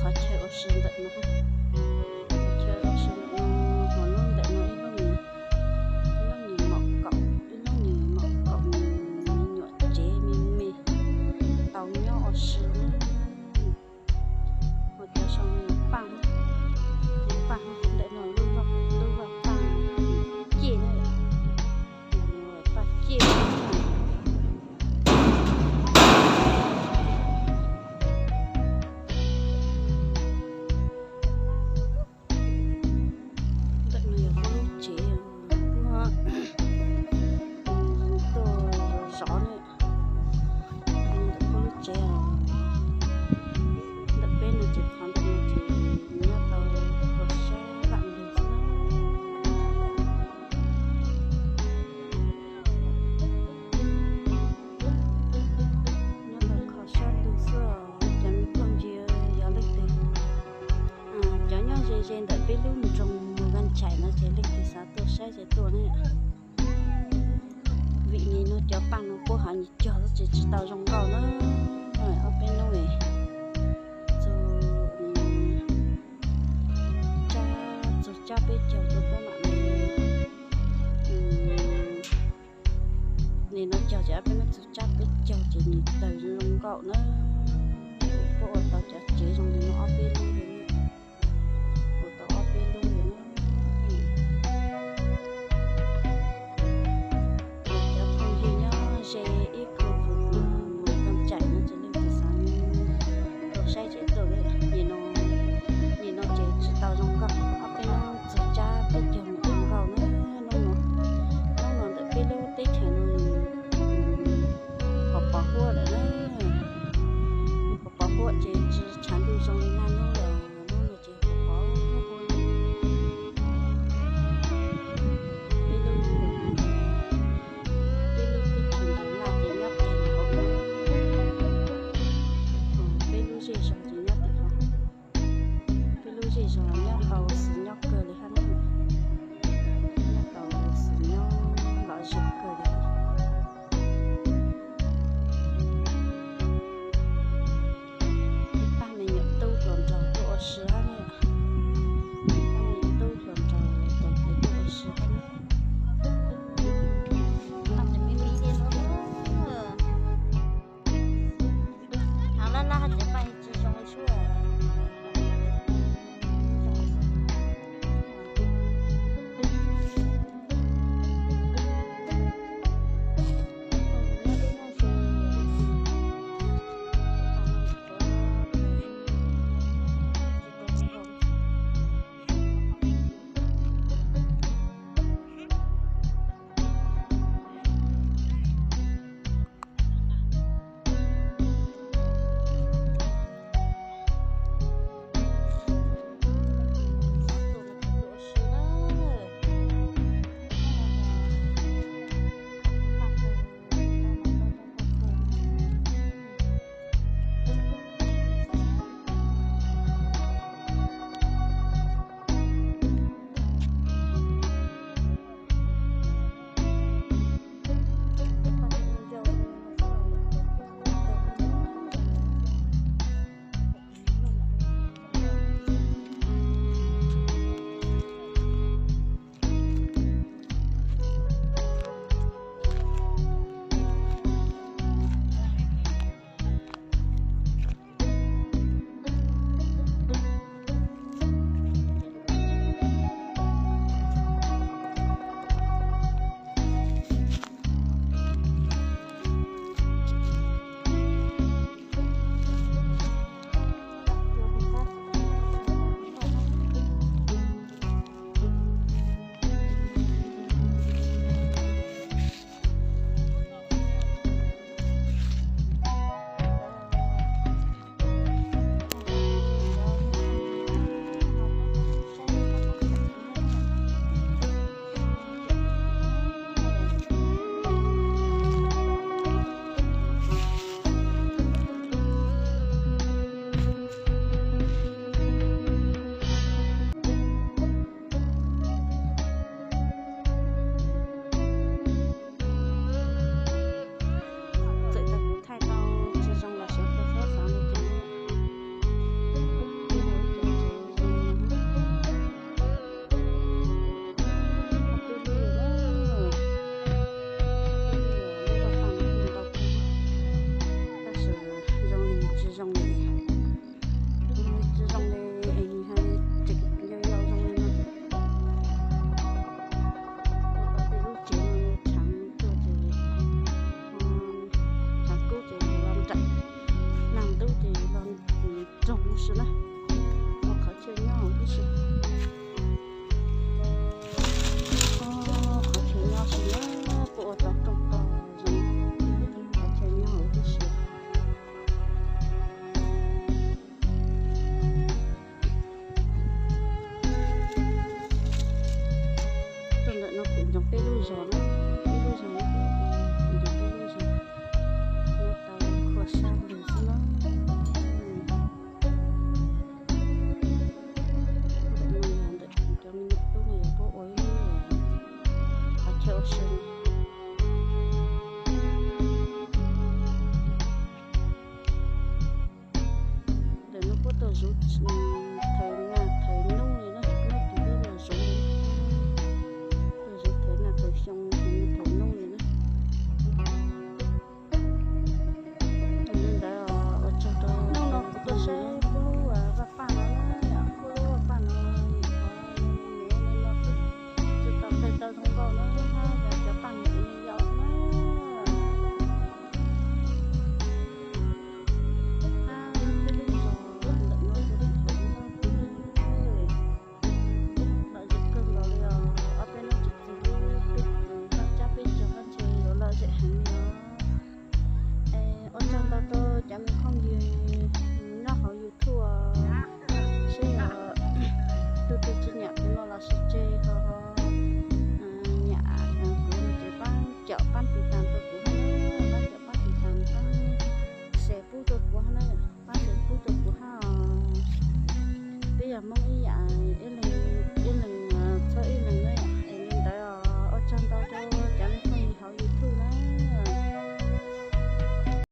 qhov chaw ua si ntawm no, qhov chaw ua si ntawm no, hos lub ntawm no ib lub, ib lub nyuam mom kaum, ib lub nyuam mom kaum me nyuam tsev me me tau nyob ua si. Ua cov sau nyuam paj, nyuam paj ntawm no lub vaj, lub vaj paj ciaj, paj ciaj. Ntawm no yog peb lub tsev, tuaj zov ne. Ntawm peb lub tsev, ntawm peb no ces qhov ntawm no ces nyob tau ua sab vam lug xwb. Nyob tau kho sab lug xwb. Cov me phooj ywg, yog leej twg, cov nyob ze ze ntawm peb lub nroog Mus Vaj Chais no ces leej twg xav tuaj saib ces tuaj ne. Vim nim no cov paj no puab hov nim cog xwb ces tsis tau zoo nkauj na. Ob peb hnub txug tsab, txug tsab peb caug rau puab mam li, nim no cog ces ob peb hnub txug tsab peb caug ces nim tawg zoo nkauj na. Puab ua tau cov tsev zoo li no ob peb lub li, ua tau ob peb lub li na. Cov phooj ywg nyob ze ib khub Mus Vaj Chais no ces leej twg xav tuaj saib ces tuaj. Nim no ces tsis tau zoo nkauj, ob peb hnub txug tsab peb caug mam zoo nkauj na. Hnub no, hnub no ntawm peb lub teb chaws no nws pos pos huab lawm na. Pos pos huab ces tsis tshav ntuj zoo li nag nub lawm, hnub no ces pos pos huab. Peb lub, peb lub teb chaws ntawm no ces nyob qis hauv, peb lub zej zog ces nyob tim hauv. Peb lub zej zog nyob tau xwm nyob kawg li hab na, nyob tau xwm nyob lom zem kawg li. Pab me nyuam tub hluas nraug tuaj ua si hab na, pab me nyuam tub hluas nraug tau kev tuaj ua si hab na. Hnav laj laj hab ces paj tsis zoo li sub. Cov me phooj ywg nyob hauv YouTube, seb yog tus twg tsis nyiam kuv no los sis tseg ho nyiam kuv no ces pab caum pab tiv tas rau kuv hab, pab caum pab tiv tas, pab share pub rau kuv hab na, pab share pub rau kuv hab. Peb yog Hmoob ib